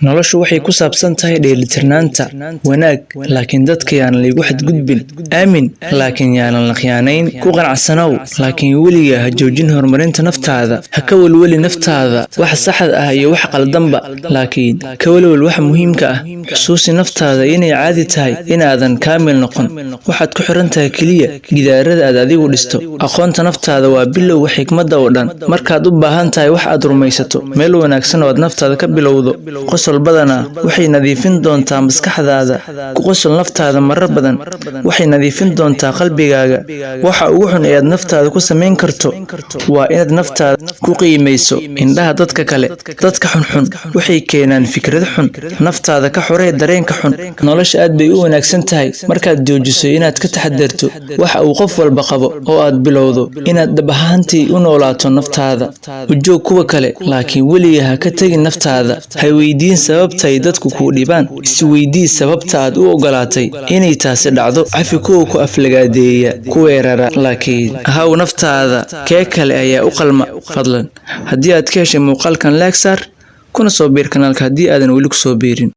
Noloshu waxay ku saabsan tahay dheelitirnaanta: wanaag, laakiin dadka yaanan laygu xadgudbin; aamin, laakiin yaanan la khiyaanayn; ku qanacsanow, laakiin weligaa ha joojin horumarinta naftaada. Ha ka welwelin naftaada waxa saxda ah iyo waxa qaldanba, laakiin ka welwel waxa muhiimka ah. Xusuusi naftaada inay caadi tahay inaadan kaamil noqon. Waxaad ku xiran tahay kaliya gidaarada aad adigu dhisto. Aqoonta naftaada waa bilowga xikmadda oo dhan. Markaad u baahan tahay wax aad rumaysato, meel wanaagsan oo aad naftaada ka bilowdo. Qosol badanaa waxay nadiifin doontaa maskaxdaada. Ku qosol naftaada marar badan, waxay nadiifin doontaa qalbigaaga. Waxa ugu xun ee aad naftaada ku samayn karto waa inaad naftaada ku qiimeyso indhaha dadka kale. Dadka xunxun waxay keenaan fikrado xun. Naftaada ka xoree dareenka xun. Nolosha aad bay u wanaagsan tahay markaad joojiso inaad ka taxadarto waxa uu qof walba qabo oo aad bilowdo inaad dhab ahaantii u noolaato naftaada. U joog kuwa kale, laakiin weligaa ha ka tegin naftaada. Ha weydiin sababta ay dadku kuu dhibaan, isweydii sababta aad u ogolaatay inay taasi dhacdo. Cafi kuwa ku aflagaadeeya, ku weerara, laakiin ahaw naftaada kee kale ayaa u qalma. Fadlan, haddii aad ka heshay muuqaalkan, like saar, kuna soo biir kanaalka haddii aadan weli ku soo biirin.